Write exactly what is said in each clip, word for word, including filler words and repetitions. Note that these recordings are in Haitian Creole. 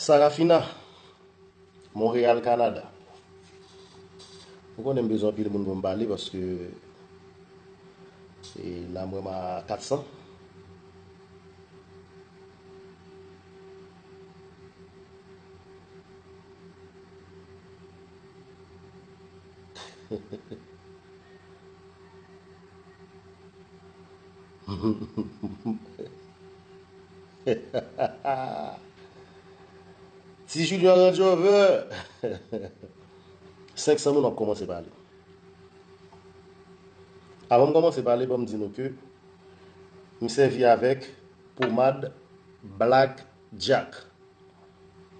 Sarafina, Montréal, Canada. Ou konnen m bezwen anpil moun pou m pale paske e, la m wè m a kat san. Ti Junior Range Rover. Senk san moun ap kòmanse pale. Avan m kòmanse pale, ban m di nou ke m sèvi avèk pomad Black Jack.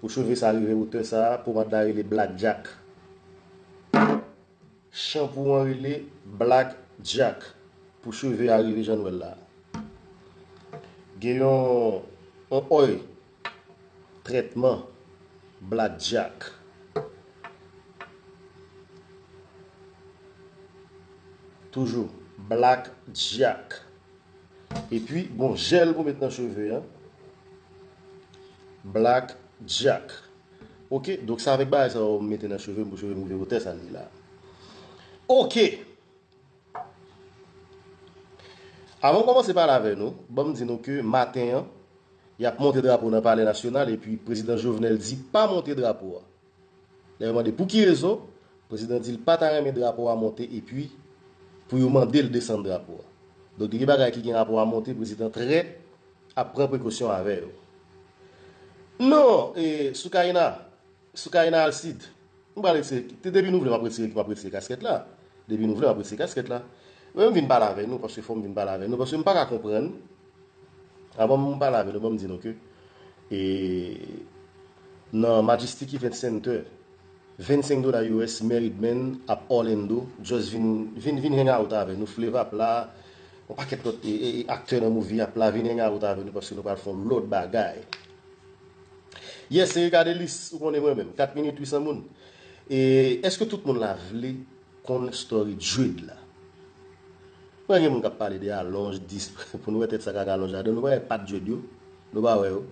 Pou cheve sa rive wotè sa, pomad la rele Black Jack. Chanpou an rele Black Jack. Pou cheve a rive jan nou wè l la. Gen yon, yon oil trètman Black Jack. Toujou Black Jack. Epi, bon, jèl pou met nan cheve an. Black Jack. Ok, donk sa avèk bagay sa yo mete nan cheve m pou cheve m rive wotè sa li la. Ok. Avan m kòmanse pale avè nou, ban m di nou ke maten an, y ap monte drapo nan Palè Nasyonal epi Prezidan Jovenel di pa monte drapo a. Lè yo mande pou ki rezon, prezidan di l pa ta renmen drapo a monte epi pou yo mande l desann drapo a. Donk, gen bagay ki gen rapò a monte, prezidan trè ap pran prekosyon avè yo. Non, e, Soukaina, Soukaina Alcide, m pral retire, te depi nou vle m ap retire, m ap retire kaskèt la. Depi nou vle m ap retire kaskèt la. Mwen m vin pale avè nou, paske fò m vin pale avè nou, paske m pa ka konprann. Avan m pale avè nou, ban m di nou ke e, nan Majestic Event Center, vennsenk dola U S, Married Men ap Orlando, just vin, vin, vin hang out avè nou, Flava ap la, yon pakèt lòt e, e, e aktè nan movie ap la, vin hang out avè nou, paske nou pral fè yon lòt bagay. Yes, se Ricadelis, ou konnen mwen menm, kat minit wi san moun. E, èske tout moun la vle konn story dread la? Mwen gen moun k ap pale de alonj, dis, pou nou wè tèt sa k ak alonj ladan, nou pa wè pat dread yo, nou pa wè yo.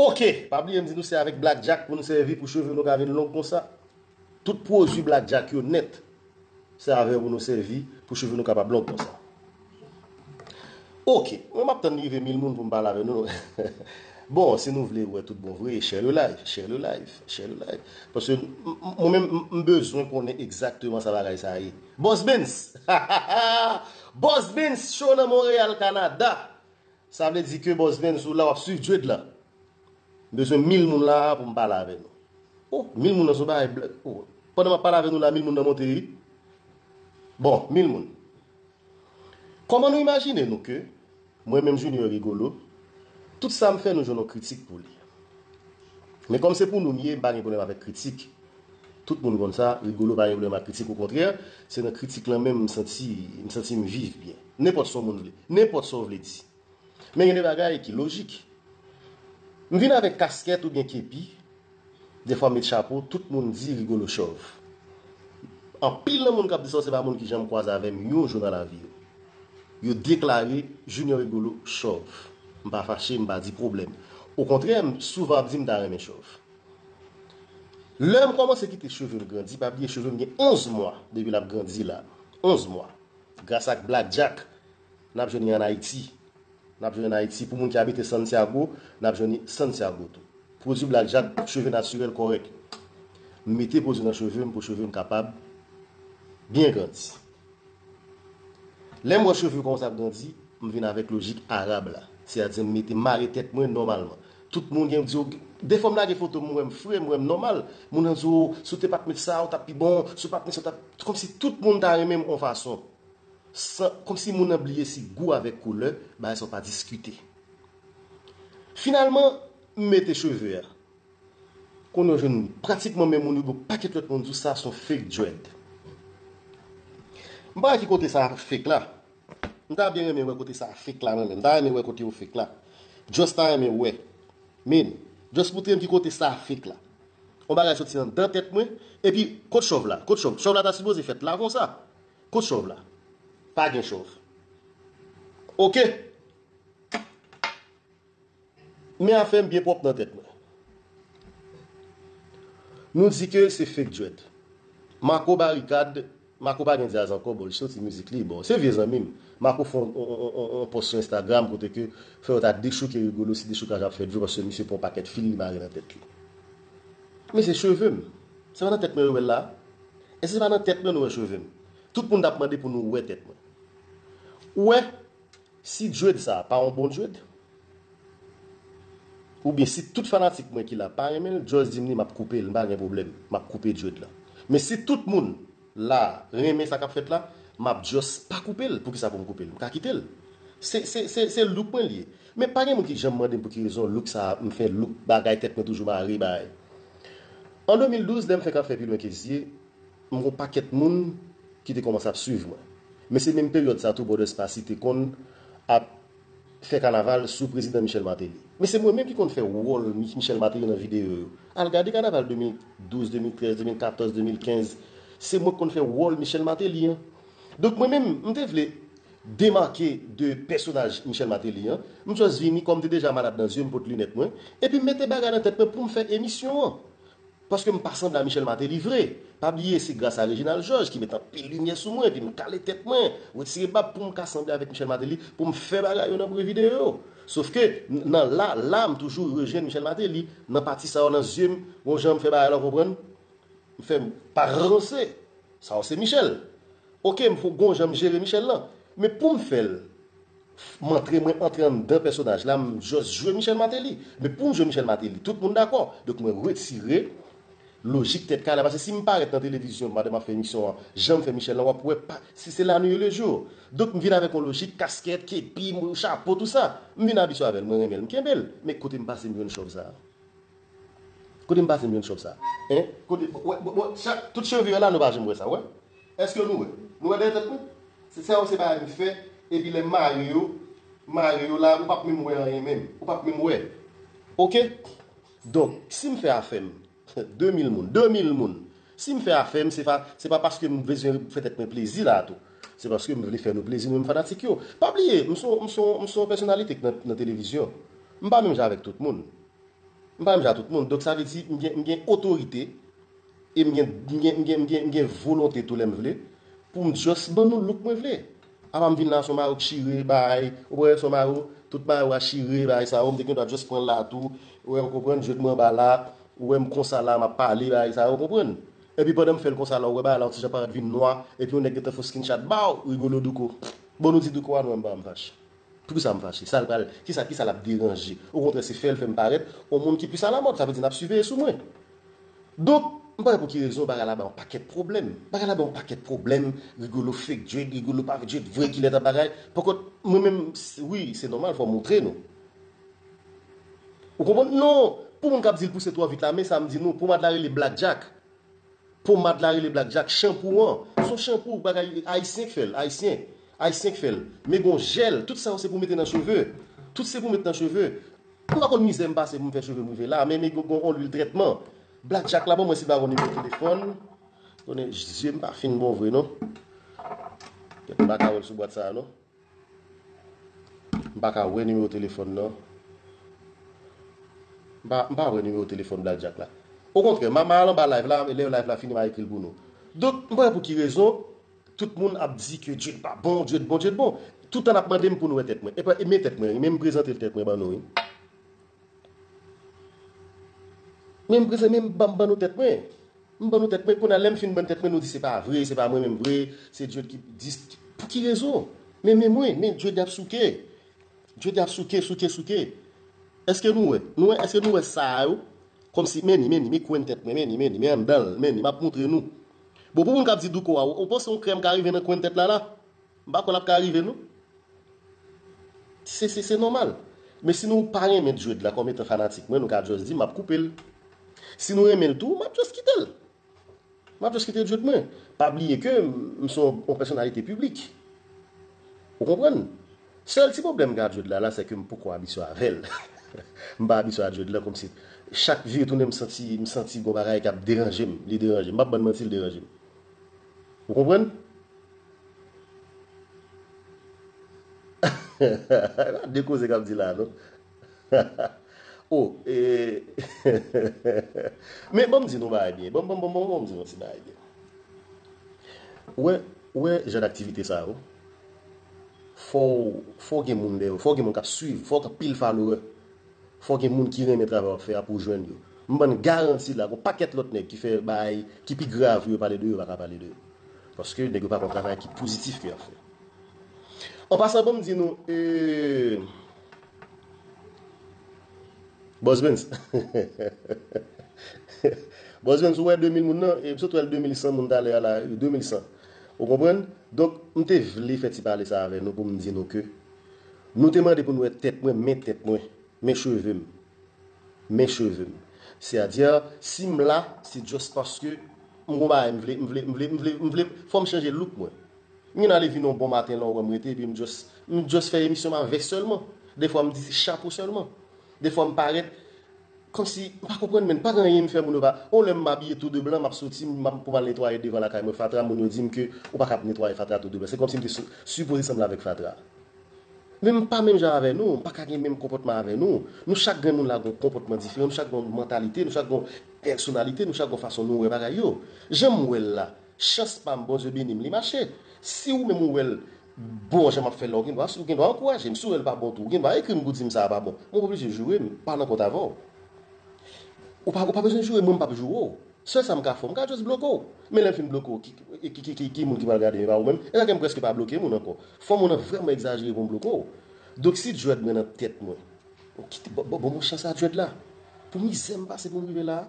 Ok, pa bliye m di nou se avèk Black Jack pou nou sèvi pou cheve nou ka vin long konsa. Tout pwodui Black Jack yo nèt, se avè yo pou nou sèvi pou cheve nou kapab long konsa. Ok, mwen m ap tann rive mil moun pou m pale avè nou. Bon, si nou vle wè tout bon vre, share le live, share le live, share le live. Paske m, m, mwen menm, m, m bezwen konnen egzakteman sa bagay sa ye. Boss Benz! Boss Benz show nan Montréal, Canada! Sa vle di ke Boss Benz ou la w ap swiv dread la. M bezwen mil moun la pou m pale avè nou. Oh, mil moun nan se yon bagay bl-, oh. Pandan m ap pale avè nou la, mil moun nan monte wi. Bon, mil moun. Kòman nou imajine nou ke mwen menm Junior Rigolo, tout sa m fè nou jwenn yon kritik pou li. Men kòm se pou nou m ye, m pa gen pwoblèm avèk kritik. Tout moun konn sa, Rigolo pa gen pwoblèm ak kritik, okontrè, se nan kritik lan menm m santi, m santi m viv byen. Nenpòt sa yon moun vle, nenpòt sa w vle di. Men gen de bagay ki lojik. M vin avèk kaskèt oubyen kepi, defwa m met chapo, tout moun di Rigolo chòv. Anpil nan moun k ap di sa yo se pa moun ki janm kwaze avè m yon jou nan lavi yo. Yo deklare Junior Rigolo chòv. M pa fache, m pa di pwoblèm. Okontrè, m souvan ap di m ta renmen chòv. Lè m kòmanse kite cheve m grandi, pa bliye cheve m gen onz mwa depi l ap grandi la. Onz mwa. Gras ak Black Jack, n ap jwenn li ann Ayiti. N ap jwenn ann Ayiti. Pou moun ki abite Santiago, n ap jwenn li Santiago tou. Pwodui Black Jack, cheve natirèl kòrèk. M mete pwodui nan cheve m pou cheve m kapab byen grandi. Lè m wè cheve kòmanse ap grandi, m vin avèk lojik arab la. Sètadi m mete mare tèt mwen nòmalman. Tout moun gen di w, defwa m lage foto m wè m fre, m wè m nòmal. Moun nan di w, si w te pa t met sa, w t ap pi bon, si w pa t met sa, w t ap, kòmsi tout moun ta renmen m yon fason. San, kòmsi moun nan bliye si gou avèk koulè, bagay sa yo pa diskite. Finalman, m mete cheve a. Kounye a w jwenn pratikman menm moun yo, gon pakèt lòt moun di w sa se yon fake dread. M pa wè ki kote sa fake la. M ta byen renmen wè kote sa fake la mwen menm. M ta renmen wè kote yo fake la. Just ta renmen wè. Men, just moutre m ki kote sa fake la. Yon bagay soti anndan tèt mwen, epi kot chòv la? Kot chòv? Chòv la ta sipoze fèt la konsa. Kot chòv la? Pa gen chòv. Ok. Men afè m byen pwòp nan tèt mwen. Nou di ke se fake dread. Marco Barikad, Marco pa gen djaz ankò, bon, li soti mizik li, bon, se vye zanmi m. Marco fè yon, yon, yon, yon, yon post sou Instagram kote ke frè yo ta dechouke Rigolo, se dechoukaj ap fèt vre paske misye pran yon pakèt fil li mare nan tèt li. Men se cheve m. Se pa nan tèt mwen yo wè l la. E si se pa nan tèt mwen nou wè cheve m. Tout moun t ap mande pou nou wè tèt mwen. Ou wè, si dread sa pa yon bon dread, oubyen si tout fanatik mwen ki la pa renmen l, just di m li, m ap koupe l, m pa gen pwoblèm, m ap koupe dread la. Men si tout moun la renmen sa k ap fèt la, m ap just pa koupe l. Poukisa pou m koupe l? M ka kite l. Se, se, se, se look mwen li ye. Men pa gen moun ki janm mande m pou ki rezon look sa, m fè look bagay tèt mwen toujou mare bay. An de mil douz, lè m fenk ap fè pi lwen ke zye, m gon pakèt moun ki te kòmanse ap swiv mwen. Men se menm peryòd sa tou Brothers Passy te konn ap fè kanaval sou prezidan Michel Martelly. Men se mwen menm ki konn fè wòl Mi- Michel Martelly nan videyo yo. Al gade kanaval de mil douz, de mil trèz, de mil katòz, de mil kenz. Se mwen ki konn fè wòl Michel Martelly an. Donk mwen menm, m te vle demake de pèsonaj Michel Martelly an. M just vini, kòm m te deja malad nan zye, m pot linèt mwen, epi m mete bagay nan tèt mwen pou m fè emisyon an. Paske m pa sanble a Michel Martelly vre. Pa bliye, se gras a Reginald Georges ki met anpil limyè sou mwen, epi m kale tèt mwen, retire bab pou m ka sanble avèk Michel Martelly, pou m fè bagay yo nan pre videyo yo. Sof ke, n- nan la, la, m toujou rejwenn Michel Martelly. Nan pati sa yo nan zye m, gon jan m fè bagay la, w konprann? M fè m pa ranse. Sa yo se Michel. Oke, m fè gon jan m jere Michel lan. Men pou m fè l, m antre, mwen antre anndan pèsonaj la, m just jwe Michel Martelly. Men pou m jwe Michel Martelly, tout moun dakò. Donk mwen retire lojik tèt kale la. Paske si m parèt nan televizyon pandan m ap fè emisyon an, jan m fè Michel lan, w ap wè pa, si se la nuit et le jour. Donk m vin avèk yon lojik, kaskèt, kepi, m- chapo, tou sa. M vin abitye avè l, mwen renmen l, m kenbe l. Men kote m pase m jwenn chòv sa a? Kote m pase m jwenn chòv sa? Hein? Kote, wè, wè, wè, sa, tout cheve yo la, nou pa janm wè sa, wè? Èske nou wè? Nou wè dèyè tèt mwen? Se sa yo se bagay m fè, epi lè m mare yo, m mare yo la, ou p ap menm wè anyen menm. Ou p ap menm wè. Oke? Donk, si m fè afè m, de mil moun, de mil moun, si m fè afè m, se pa, se pa paske m bezwen fè tèt mwen plezi la tou. Se paske m vle fè nou plezi, nou menm fanatik yo. Pa bliye, m se yon, m se yon, m se yon pèsonalite k nan, nan televizyon. M pa menm jan avèk tout moun. M pa menm jan ak tout moun. Donk, sa vle di, m gen, m gen otorite, e m gen, m gen, m gen, m gen, m gen volonte tou lè m vle, pou m just ban nou look mwen vle. Apa m vin la, se yon mayo k chire, bay, ou wè, se yon mayo, tout mayo a chire, bay, sa yo, m te gen dwa just pran l la tou, ou wè, ou konprann, jwèt mwen anba la, ou wè, m konsa la, m ap pale, bay, sa yo, ou konprann. Epi pandan m fè l konsa la, ou wè, bay la, yon ti jan parèt vin nwa, epi yon nèg gentan fè yon screenshot, baw, Rigolo Douko. Bon, nou di Douko a nwa, m pa, m fache. Poukisa m fache? Sa l pral, kisa, kisa l ap deranje? Okontrè, se fè l fè m parèt yon moun ki plis alamòd, sa vle di n ap siveye sou mwen. Donk, m pa wè pou ki rezon bagay la bay yon pakèt pwoblèm. Bagay la bay yon pakèt pwoblèm, Rigolo fake dread, Rigolo pa fake dread, vre kilè ta bagay. Pankòt, mwen menm, s- wi, se nòmal, fò m moutre nou. Ou konprann? Non, pou moun k ap di l pouse twò vit la, men sa m di nou, pomad la rele Black Jack. Pomad la rele Black Jack, chanpou an. Se yon chanpou, bagay ayisyen k fè l, ayisyen. Ayisyen k fè l. Men gon jèl, tout sa yo se pou mete nan cheve. Tout se pou met nan cheve. Ou pa konn mizè m pase pou m fè cheve m rive la, men, men gon, gon, gon lwil trètman. Black Jack la, ban mwen si l pa gon nimewo telefòn. Konnen, zye m pa fin bon vre, non. Kèt, m pa ka wè l sou bwat sa a, non. M pa ka wè nimewo telefòn nan. M pa, m pa wè nimewo telefòn Black Jack la. Okontrè, m a, m a al anba live la, lè live la fini, m a ekri l pou nou. Donk, m pa wè pou ki rezon tout moun ap di ke Djed pa bon, Djed bon, Djed bon. Toutan n ap mande m pou nou wè tèt mwen. E pa, e men tèt mwen, men m prezante l tèt mwen ban nou, wi. Men m prezante, men m ban, ban nou tèt mwen. M ban nou tèt mwen, kounye a lè m fin ban tèt mwen, nou di se pa vre, se pa mwen menm vre, se Djed ki di, pou ki rezon? Men, men mwen, men Djed ap souke. Djed ap souke, souke, souke. Èske nou wè? Nou wè, èske nou wè sa yo? Kòmsi, men ni, men ni, men kwen tèt mwen, men ni, men ni, men anndan l, men ni, m ap moutre nou. Bon, pou moun k ap di Douko a, ou, ou panse yon krèm ka rive nan kwen tèt la la? M pa kwè l ap ka rive, non. Se, se, se nòmal. Men si nou pa renmen Djed la kòm etan fanatik mwen, nou ka just di m ap koupe l. Si nou renmen l tou, m ap just kite l. M ap just kite Djed mwen. Pa bliye ke m se yon, yon pèsonalite piblik. Ou konprann? Sèl ti pwoblèm m gen ak Djed la, la, se ke m poko abitye avè l. M pa abitye a Djed la, kòmsi chak vire tounen m santi, m santi gon bagay k ap deranje m. Li deranje m. M p ap bann manti, li deranje m. Ou konprann? De koze k ap di la, non? Oh, e... Men ban m di nou bagay byen. Ban m, ban m, ban m, ban m, ban m di nou ti bagay byen. Ou wè, ou wè jan d aktivite sa yo? Fò w, fò w gen moun dèyè w, fò w gen moun k ap swiv, fò w gen anpil follower. Fò w gen moun ki renmen travay w ap fè a pou w jwenn yo. M ban n garanti la, gon pakèt lòt nèg ki fè bagay ki pi grav pou yo pale de yo, yo pa ka pale de yo. Paske nèg yo pa konn travay ki pozitif ke y ap fè. An pasan, ban m di nou, e, Boss Benz. Boss Benz, ou wè de mil moun nan, e m sot wè l de mil san moun talè a la, de mil san. Ou konprann? Donk, m te vle fè ti pale sa avè nou pou m di nou ke nou te mande pou nou wè tèt mwen, men tèt mwen, men cheve m. Men cheve m. Sètadi, si m la, se just paske m gon bagay m vle, m vle, m vle, m vle, m vle, fò m chanje look mwen. M gen ale vin yon bon maten la, ou wè m rete, epi m just, m just fè emisyon m avè sèlman. Defwa m di chapo sèlman. Defwa m parèt kòmsi, m pa konprann, men pa gen anyen m fè moun yo pa. On lè m abiye tou de blan, m ap soti, m ap pou m al netwaye devan lakay mwen fatra, moun yo di m ke ou pa ka ap netwaye fatra tou de blan. Se kòmsi m te su-, sipoze sanble avèk fatra. Men m pa menm jan avè nou, m pa ka gen menm konpòtman avè nou. Nou chak grenn moun la gon konpòtman diferan, nou chak gon mantalite, nou chak gon pèsonalite, nou chak gon fason nou wè bagay yo. Jan m wè l la, chans pa m, Bondye beni m, li mache. Si ou menm ou wè l bon jan m ap fè l la, ou gen dwa, ou gen dwa ankouraje m. Si w wè l pa bon tou, ou gen dwa ekri m pou di m sa a pa bon. Mwen pa oblije joure m, pa nan kont avè w. Ou pa, ou pa bezwen joure m, mwen m p ap joure w. Sèl sa m ka fè w, m ka just bloke w. Men lè m fin bloke w, ki, ki, ki, ki, ki moun ki pral gade, e pa ou menm? E sa ke m prèske pa bloke moun ankò. Fò moun nan vrèman egzajere pou m bloke w. Donk si dread mwen nan tèt mwen, kite, ban, ban, ban m yon chans a dread la. Pou mizè m pase pou m rive la a.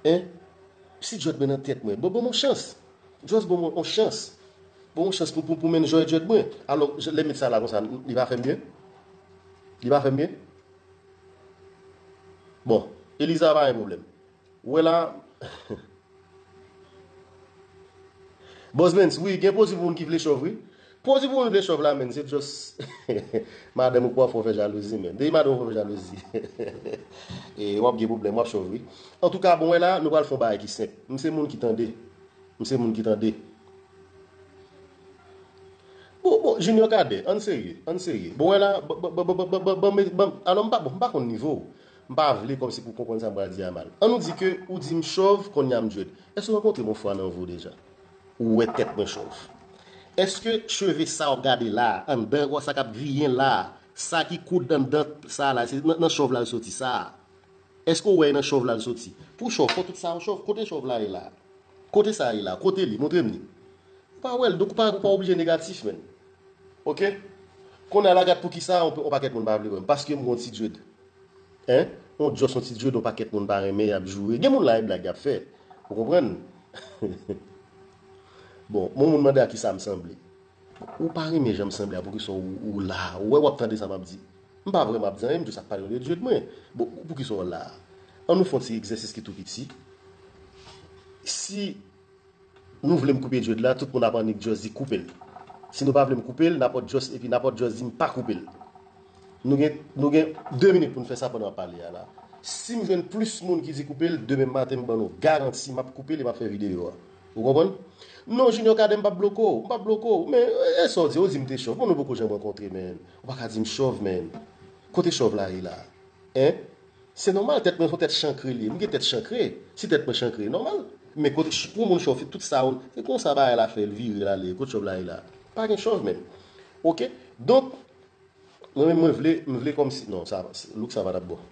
Hein? Si dread mwen nan tèt mwen, ban, ban m yon chans. Just ban m yon chans. Ban m yon chans pou, pou, pou m enjoy dread mwen. Alò, lè m met sa la konsa, li pa fè m byen? Li pa fè m byen? Bon, Eliza pa gen pwoblèm. Ou wè la. Boss Benz, wi, gen pwodui pou moun ki vle chòv, wi. Pwodui pou moun vle chòv la, men, se just madanm ou k pral fè w fè jalouzi, men. Depi madanm ou fè w fè jalouzi, e, w ap gen pwoblèm, w ap chòv, wi. Antouka, bon, wè la, nou pral fè yon bagay ki senp. M se moun ki tande. M se moun ki tande. Bon, bon, Junior Cadet, ann serye, ann serye. Bon, wè la, ban, ban, alò, m pa, bon, m pa konn nivo w. M pa vle kòmsi pou w konprann sa m pral di a mal. Ann nou di ke ou di m chòv, kounye a m dread. Èske w rankontre m yon fwa nan vi w deja? Ou wè tèt mwen chòv? Èske cheve sa w gade la, anndan, sa k ap griyen la, sa ki koud anndan sa la, se nan, nan chòv la l soti sa a? Èske w wè nan chòv la l soti? Pou chòv, fò tout sa yo chòv. Kote chòv la ye la? Kote sa ye la? Kote li? Montre m li. Ou pa wè l, donk ou pa, ou pa oblije negatif, menn. Oke? Kounye a la, gad poukisa yon, yon pakèt moun pa vle wè m. Paske m gon ti dread. Hein? Yon just yon ti dread, yon pakèt moun pa renmen, y ap joure. Gen moun la, e blag y ap fè. Ou konprann? Bon, mwen moun mande a kisa m sanble. Ou pa renmen jan m sanble a, poukisa w, ou la? Ou wè w ap tande sa m ap di. M pa vrèman ap di anyen, m just ap pale w de dread mwen. Bon, poukisa w la? Ann nou fè yon ti egzèsis ki tou piti. Si nou vle m koupe dread la, tout moun ap annik just di koupe l. Si nou pa vle m koupe l, n ap just, epi n ap just di m pa koupe l. Nou gen, nou gen de minit pou n fè sa pandan w ap pale a la. Si m jwenn plis moun ki di koupe l, demen maten m ban nou garanti m ap koupe l e m ap fè videyo a. Ou konprann? Non, Junior Cadet, m p ap bloke w, m p ap bloke w. Men, e, e sa w di, ou di m te chòv. Bon, nou poko janm rankontre, menn. Ou pa ka di m chòv, menn. Kote chòv la ye la? Hein? Se nòmal, tèt mwen se yon tèt chankre li ye. M gen tèt chankre. Si tèt mwen chankre, e nòmal. Men kote ch-, pou moun chòv, tout sa, se konsa bagay la fè, l vire l ale. Kote chòv la ye la? Pa gen chòv, menn. Oke? Donk, mwen menm, mwen vle, m vle kòmsi, non, sa, look sa pa t ap bon.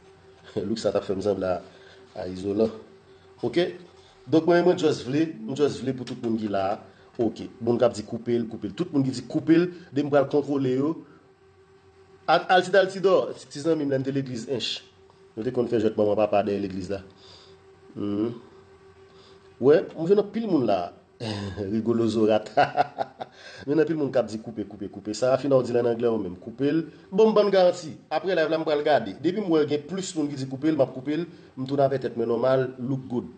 Look sa t ap fè m sanble a, a izolan. Oke? Donk, mwen, mwen just vle, m just vle pou tout moun ki la a. Oke. Moun k ap di koupe l, koupe l. Tout moun ki di koupe l, depi m pral kontwole yo. Al-, Altidor, Altidor, ti, ti zanmi m, lè n te legliz Ench. Nou te konn fè jwèt manman papa dèyè legliz la. Mhm. Wè, m jwenn anpil moun la. Rigolo Zorat. Men anpil moun k ap di koupe, koupe, koupe. Sarafina, ou di l an anglè ou menm. Koupe l. Bon, m ban n garanti. Apre live la, m pral gade. Depi m wè gen plis moun ki di koupe l, m ap koupe l. M tounen avè tèt mwen nòmal, look good.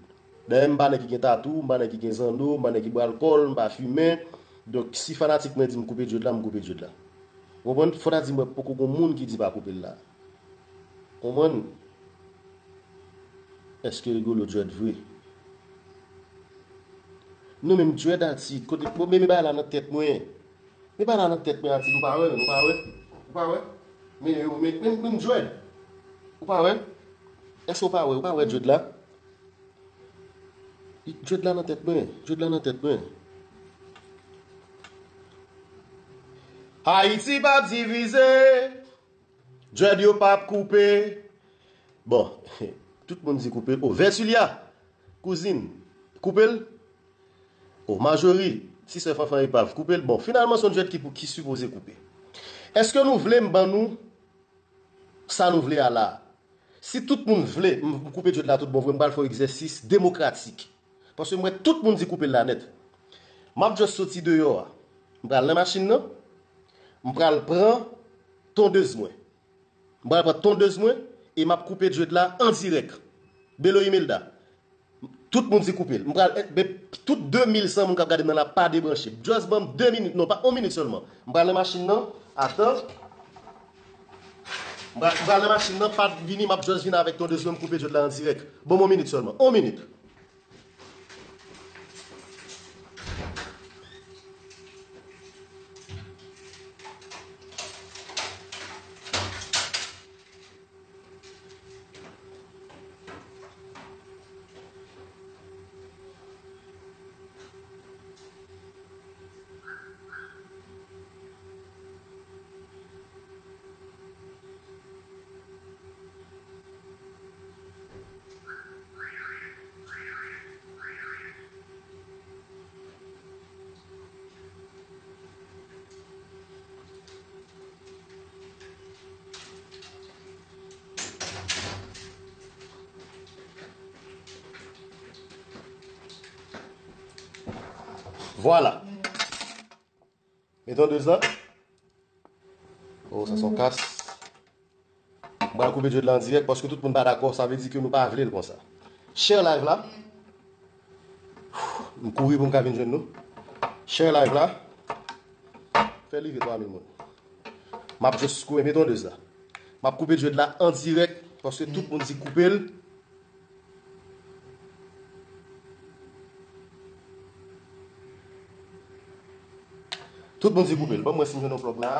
Dayè, m pa nèg ki gen tatou, m pa nèg ki gen zanno, m pa nèg ki bwè alkòl, m pa fimen. Donk, si fanatik mwen di m koupe dread la, m koupe dread la. Ou konprann? Fò ta di m wè poko gon moun ki di pa koupe l la. Konprann? Èske Rigolo dread vre? Non, men m dread, Altid. Kote, bon, men, men bagay la nan tèt mwen. Men bagay la nan tèt mwen, Altid. Ou pa wè, men, ou pa wè? Ou pa wè? Men, men, men, men m dread. Ou pa wè? Èske w pa wè, w pa wè dread la? Dread la nan tèt mwen, dread la nan tèt mwen. Ayiti p ap divize, dread yo p ap koupe. Bon, tout moun di koupe l. O, Vètilya, kouzin, koupe l. O, Majori, ti sè Fanfan Epav, koupe l. Bon, finalman, se yon dread ki, pou, ki sipoze koupe. Èske nou vle m ban nou sa nou vle a la a? Si tout moun vle m koupe dread la tout bon vre, m pral fè yon egzèsis demokratik. Paske m wè tout moun di koupe l la nèt. M ap just soti deyò a. M pral nan machin nan. M pral pran tondez mwen. M pral pran tondez mwen e m ap koupe dread la an dirèk. Belo Imelda. Tout moun di koupe l. M pral, eh, ben, tout de mil san moun k ap gade m nan la pa debranche. Just ban m de minit, non, pa yon minit sèlman. M pral nan machin nan. Atan. M pral, m pral nan machin nan, pa vini, m ap just vin avèk tondez mwen, m koupe dread la an dirèk. Ban m yon minit sèlman. Yon minit. Vwala. Mete yon dezan. Oh, sa se yon kas. M pral koupe dread la an dirèk paske tout moun pa dakò. Sa vle di ke nou pa vle l konsa. Share live la. M kouri pou m ka vin jwenn nou. Share live la. Fè l rive twa mil moun. M ap just koupe, mete yon dezan. M ap koupe dread la an dirèk paske tout moun di koupe l. Tout moun di koupe l. Ban m wè si m jwenn yon plug la.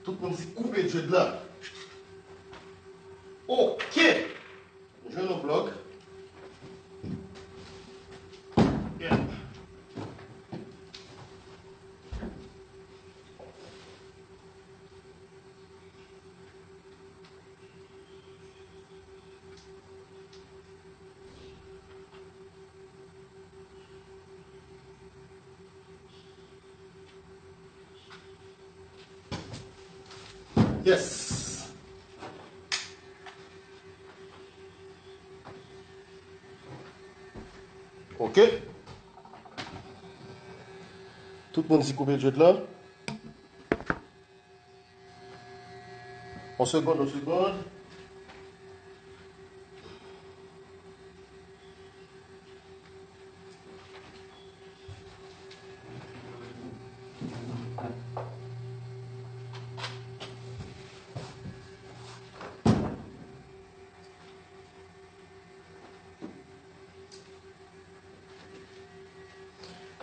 Tout moun di koupe dread la. Ok. M jwenn yon plug. Yeah. Yes. Ok. Tout moun di koupe dread la. Yon segonn, yon segonn.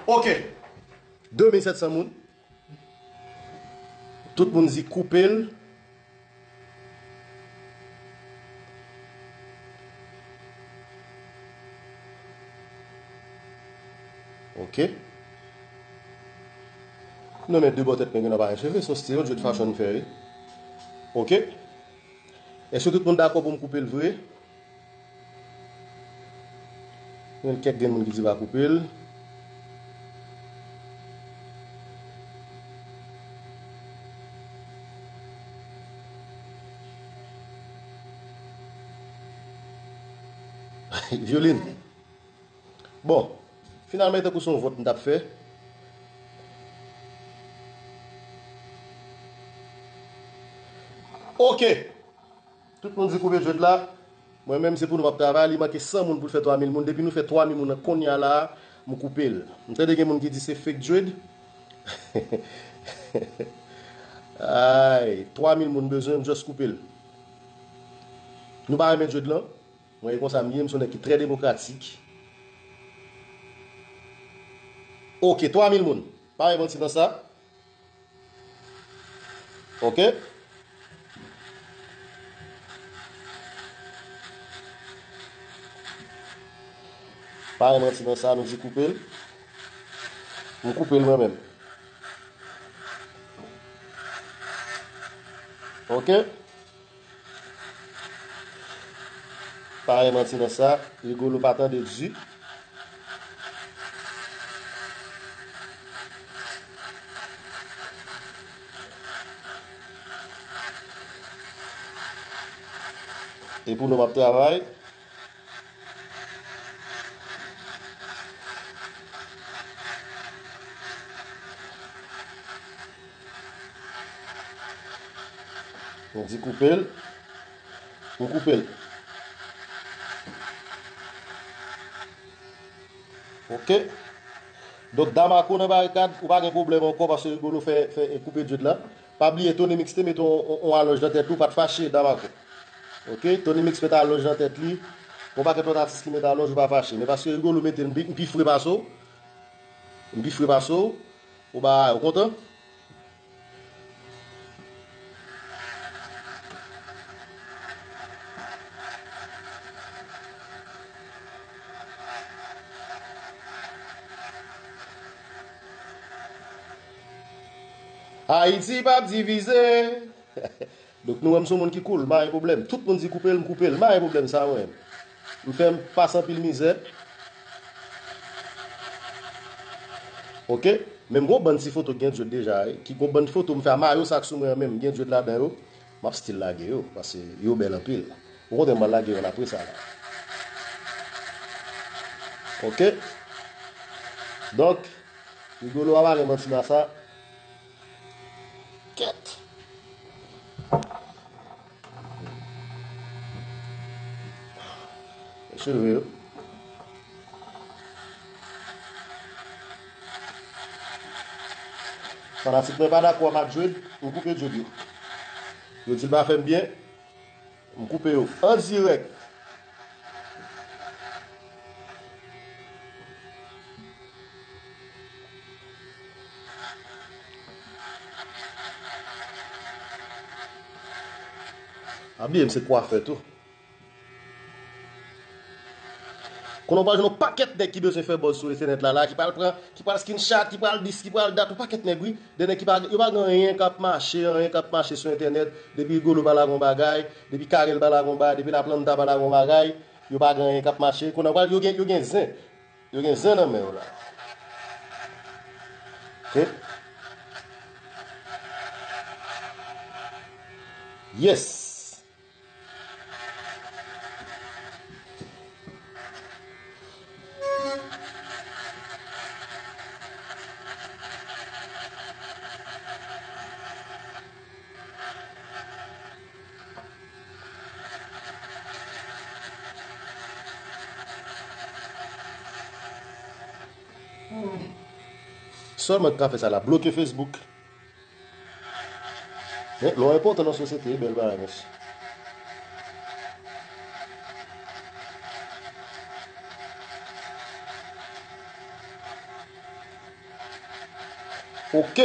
Ok. De mil sèt san moun. Tout moun di koupe l. Ok. Non, men de bò tèt mwen gen nan pa cheve, se yon stil, yon dread fashion m fè, wi. Ok. Èske tout moun dakò pou m koupe l vre? Gen kèk grenn moun ki di pa koupe l. Vyoline. Bon, finalman, e tankou se yon vòt m t ap fè. Ok. Tout moun di koupe dread la. Mwen menm, se pou nou m ap travay. Li manke san moun pou l fè twa mil moun. Depi nou fè twa mil moun nan kounye a la, m koupe l. M tande gen moun ki di se fake dread. Ay, twa mil moun bezwen, m just koupe l. Nou pa renmen dread lan? Mwen, e konsa m ye, m se yon nèg ki trè demokratik. Ok, twa mil moun. Pa gen manti nan sa. Ok. Pa gen manti nan sa, nou di koupe l. M koupe l mwen menm. Ok? Pa gen manti nan sa, Rigolo pa tande di. E pou nou m ap travay. Mwen di koupe l. Mwen koupe l. Ok. Donk, Damarco nan barikad, ou pa gen pwoblèm ankò paske Rigolo fè, fè koupe djed la. Pa bliye, Tony Mix te mete on, on, on alòj nan tèt li, ou pa t fache, Damarco. Ok, Tony Mix mete alòj nan tèt li. Gon pakèt lòt atis ki mete alòj, ou pa fache. Men paske Rigolo mete l, m pi, m pi fre pase w. M pi fre pase w. Ou ba, ou kontan? Ayiti p ap divize. Donk nou wè m se yon moun ki cool, m pa gen pwoblèm. Tout moun di koupe l, m koupe l, m pa gen pwoblèm sa mwen. M fè m pase anpil mizè. Ok? Men m gon bann ti foto k gen djed deja, wi. Ki gon bann foto m fè a mayo sa k sou mwen an menm, m gen djed ladan yo. M ap still lage yo, paske yo bèl anpil. Ou kontre m pral lage yo apre sa la. Ok? Donk, Rigolo a pa gen manti nan sa. Kèt. Mesye leve yo. Fanatik mwen pa dakò ak djed, m koupe djed yo. Yo di l pa fè m byen, m koupe yo an dirèk. Pa bliye m se kwafè tou. Konnen w pral jwenn yon pakèt nèg ki bezwen fè buzz sou entènèt la, la, ki pral pran, ki pral screenshot, ki pral dis, ki pral dat, yon pakèt nèg, wi. De nèg ki pa, yo pa gen anyen k ap mache, anyen k ap mache sou entènèt. Depi Rigolo pa lage yon bagay, depi Carel pa lage yon bagay, depi Laplanta pa lage yon bagay, yo pa gen anyen k ap mache. Konnen w pral, yo gen, yo gen zen. Yo gen zen nan men yo la. Ok? Yes! Sèlman k ka fè sa la, bloke Facebook. Men, lè w enpòtan nan sosyete, e bèl bagay, mesye. Ok.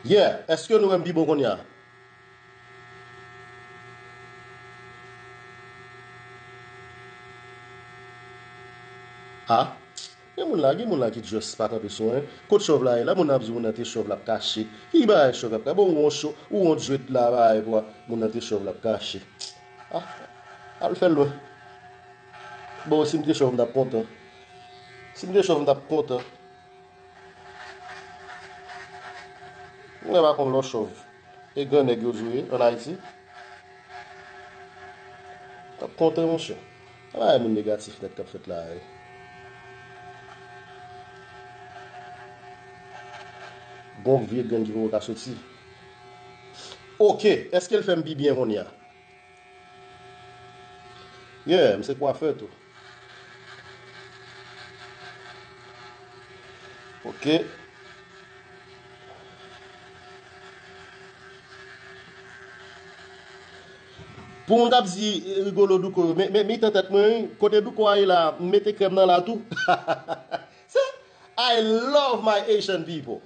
Yeah, èske nou wè m pi bon kounye a? Ah, gen moun la, gen moun la ki just pa kanpe sou anyen. Kot chòv la ye la? Moun nan ap di moun nan te chòv, l ap kache. Ki bagay chòv, l ap kache? Bon, ou on chò, ou on djed la, bagay pou moun nan te chòv, l ap kache. Ah, al fè l lwen. Bon, si m te chòv, m t ap kontan. Si m te chòv, m t ap kontan. Mwen pa konn lè w chòv. E gran nèg yo di w ye ann Ayiti. T ap kontan, monchè. Pa bay moun negatif nèt k ap fèt la a, wi. Gon vye grenn ki poko ka soti. Ok, èske l fè m pi byen kounye a? Yeah, m se kwafè tou. Ok. Pou moun k ap di, eh, Rigolo Douko, men, men mitan tèt mwen, wi, kote Douko a ye la, m mete krèm nan la tou. Se, I love my Haitian people.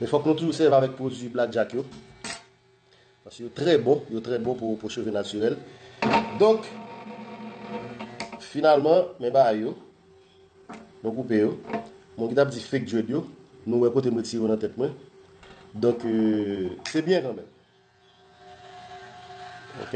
Men fòk nou toujou sèvi avèk pwodui Black Jack yo. Paske yo trè bon, yo trè bon pou, pou cheve natirèl. Donk, finalman, men bagay yo. Mwen koupe yo. Moun ki t ap di fake dread yo, nou wè kote m retire yo nan tèt mwen. Donk, euh, se byen kanmenm. Ok?